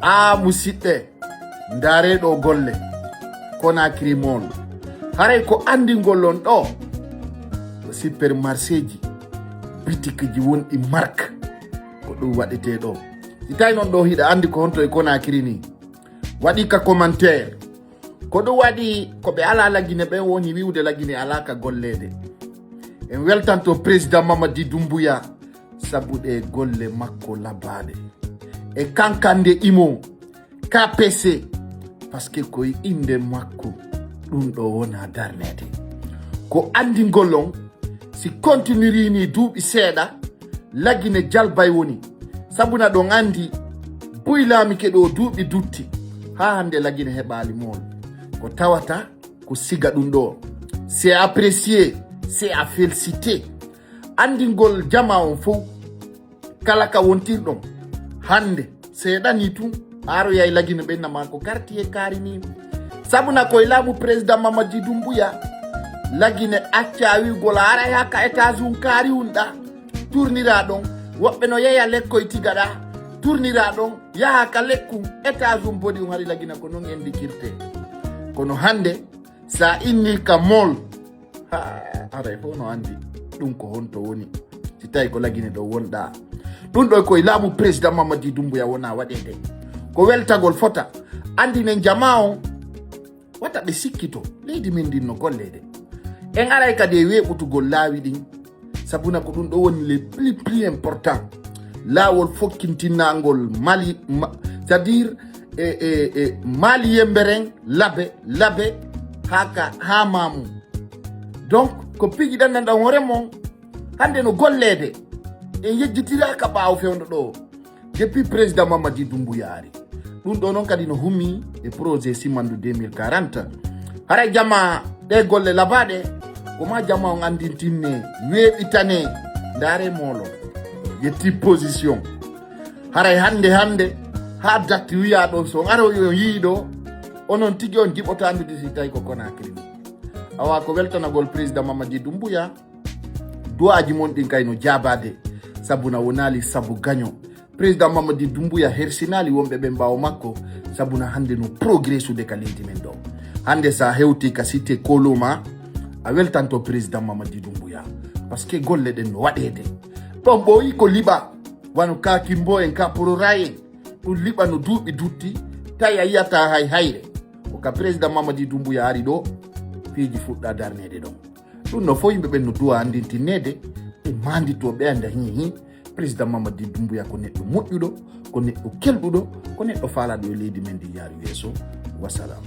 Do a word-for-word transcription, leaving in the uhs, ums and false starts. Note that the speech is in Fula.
A musidɓe, ndaare ɗo golle Conakry Mall. Haray ko anndingol on ɗo, ko supermarchéji, bitikiji wonɗi marque, ko ɗum waɗetee ɗo. Si tawi noon ɗo hiɗa anndi ko honto e Conakry ni, waɗi ka commentaire. Ko ɗum waɗi ko ɓe alaa Lagine ɓen woni wiwde Lagine alaa ka golleede. En weltanto président Mamadi Doumbouya sabu ɗe golle makko labaaɗe. E kankande imo K P C, parce que koye innde makko ɗum ɗo wona darneede. Ko anndingol on, si continuiri ni duuɓi seeɗa, Lagine jalbay woni. Sabuna ɗon anndi, buy laamike ɗo duuɓi dutti, haa hannde Lagine heɓaali mool. Ko tawata ko siga ɗum ɗo. C'est apprécié, c'est à féliciter. Anndingol jama on fof, kala ka wontirɗon. Hannde, seeɗa ni tun, aroyay Lagine ɓenna ma ko quartier kaari ni. Sabuna koye laamu président Mamadi Doumbouya, Lagine acca wi'ugol haray haa ka étage un kaari un ɗa. Turnira ɗon, woɓɓe no yeya lekkoy tiga ɗa. Turnira ɗon, yaha ka lekkun, étage un bodi un hari Lagine ko non endikirte. Kono hannde, sa inni ka mall, ha, haray fof no anndi ɗum ko honto woni. Si tawi ko Lagine ɗo wonɗa. Ɗum ɗo koye laamu président Mamadi Doumbouya wona waɗeede. Ko weltagol fota. Anndinen jama on, wata ɓe sikkito. Leydi men ndin no golleede. En aray kadi e weeɓutugol laawi ɗin. Sabuna ko ɗum ɗo woni le plus, plus important. Laawol fokkintinnangol Mali, ma, c'est-à-dire, e, e, e Mali yemberen labe, labe, haa ka, haa maamu. Donc, ko piiji ɗan ɗan hoore mon, hannde no golleede. En yejjitiraaka ɓaawo fewndo ɗo. Depuis président Mamadi Doumbouya ari. Ɗum ɗo noon kadi no hummi e projet Simandu deux mille quarante. Haray jama ɗe golle labaaɗe, ko ma jama on anndintinne, weeɓitane, ndaare moolo, yetti position. Haray hannde, hannde, haa datti wiyaa ɗon so on aroyi on yii ɗo, onon tigi on jiɓotaa andude si tawi ko Conakry ni. Awa ko weltanagol président Mamadi Doumbouya, duwaaji mon ɗin kay no jaabaade, sabu na wonaali sabu gaño. Président Mamadi Doumbouya hersinaali wonɓe ɓen ɓaawo makko, sabu na hannde no progressude ka leydi men ɗo. Hannde sa hewti ka cité Koloma, a weltanto président Mamadi Doumbouya. Parce que golle ɗen no waɗeede. Ɗon ɓooyi ko liɓa, wano ka Kimbo en, ka Porora en. Ɗum liɓa no duuɓi dutti, tawi a yiyata hay hayre. Ko ka président Mamadi Doumbouya ari ɗo, piiji fuɗɗa darneede ɗon. Ɗum no fof yimɓe ɓen no duwa anndintinneede, ɓe maanditoo, ɓe annda hin hin. Président Mamadi Doumbouya ko neɗɗo moƴƴuɗo, ko neɗɗo kelɗuɗo, ko neɗɗo faalaaɗo e leydi men ndi yaaru yeeso. Wasalaam.